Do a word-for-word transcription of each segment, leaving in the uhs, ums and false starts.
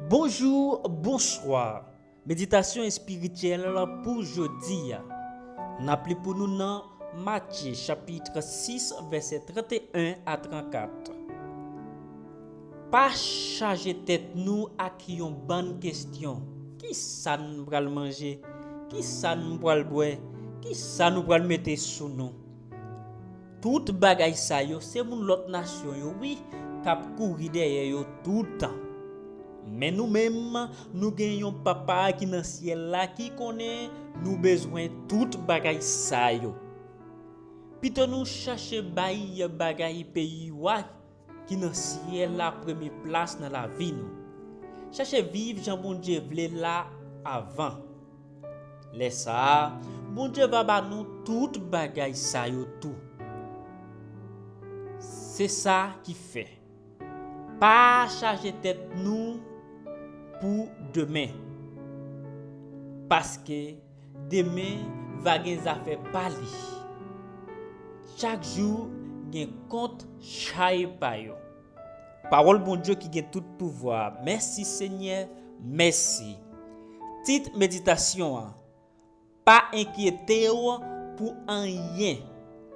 Bonjou, bonswa. Meditasyon espirityèl pou jodi a. N ap li pou nou nan Matye chapit sis, vèsè trannteyen a trannkat. Pa chaje tèt nou ak yon bann kesyon. Kisa n pral manje? Kisa n pral bwè? Kisa nou pral mete sou nou? Tout bagay sa yo, se moun lòt nasyon yo, wi, k ap kouri dèyè yo toutan. Men nou menm, nou gen yon Papa ki nan syèl la ki konnen nou bezwen tout bagay sa yo. Pito nou chache bay bagay peyi wa ki nan syèl la premye plas nan lavi nou. Chache viv jan Bondye vle la avan. Lè sa a, Bondye va ba nou tout bagay sa yo tou. Se sa ki fè, pa chaje tèt nou pou demen, paske demen va gen zafè pa li. Chak jou gen kont chay pa yo. Pawòl Bondye ki gen tout pouvwa. Mèsi, Senyè, mèsi. Tit meditasyon an: Pa enkyete w pou anyen.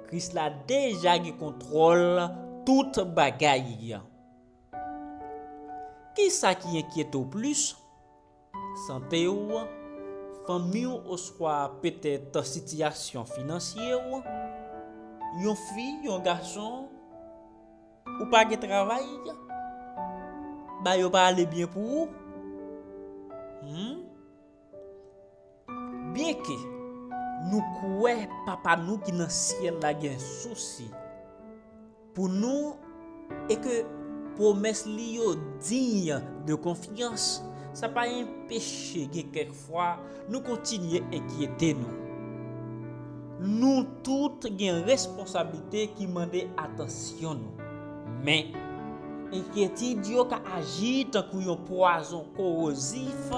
Kris la deja gen kontwòl tout bagay. Kisa ki enkyete w plis? Sante w, fanmi w, oswa petèt sitiyasyon finansye w? Yon fi, yon gason, ou pa gen travay? Bagay yo pa ale byen pou ou? Hmm? Byenke nou kwè Papa nou ki nan syèl la gen sousi pou nou e ke pwomès li yo diy de konfyans, sa pa enpeche gen kèk fwa nou kontinye enkyete nou. Nou tout gen responsablite ki mande atansyon nou. Men, enkyetid yo ka aji tankou yon pwazon kowozif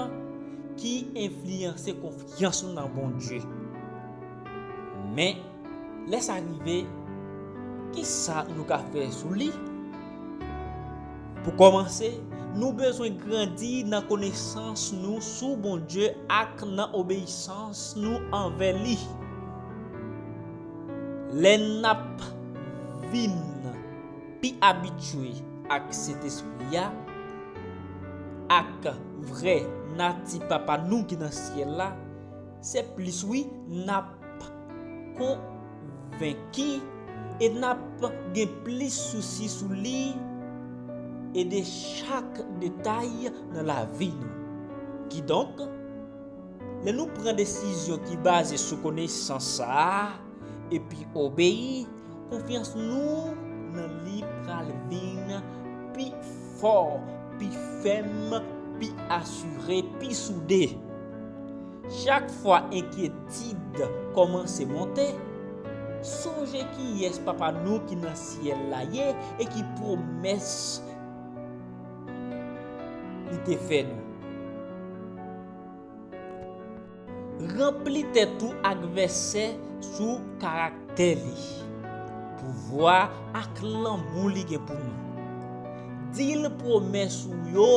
ki enfliyanse konfyans nou nan Bondye. Men, lè sa rive, kisa nou ka fè sou li? Pou kòmanse, nou bezwen grandi nan konesans nou sou Bondye ak nan obeyisans nou anvè li. Lè n ap vin pi abitye ak Sentespri a, ak vrè nati Papa nou ki nan syèl la, se plis, wi, n ap konvenki e n ap gen plis sousi sou li e de chak detay nan lavi nou. Kidonk, lè nou pran desizyon ki baze sou konesans sa a epi obeyi, konfyans nou nan li pral vin pi fò, pi fèm, pi asire, pi soude. Chak fwa enkyetid kòmanse monte, sonje kiyès Papa nou ki nan syèl la ye e ki pwomès li te fè nou. Ranpli tèt ou ak vèsè sou karaktè li, pouvwa ak lanmou li gen pou nou. Di l pwomès ou yo,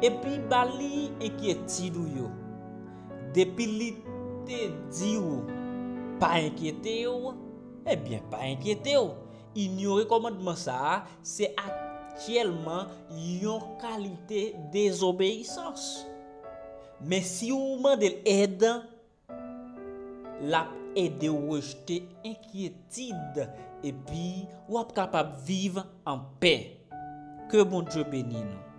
epi ba li enkyetid ou yo. Depi li te di w, "Pa enkyete w," ebyen, pa enkyete w. Inyore kòmandman sa a, se aktyèlman yon kalite dezobeyisans. Men si w mande l èd, l ap ede w rejte enkyetid epi w ap kapab viv anpè. Ke Bondye beni nou.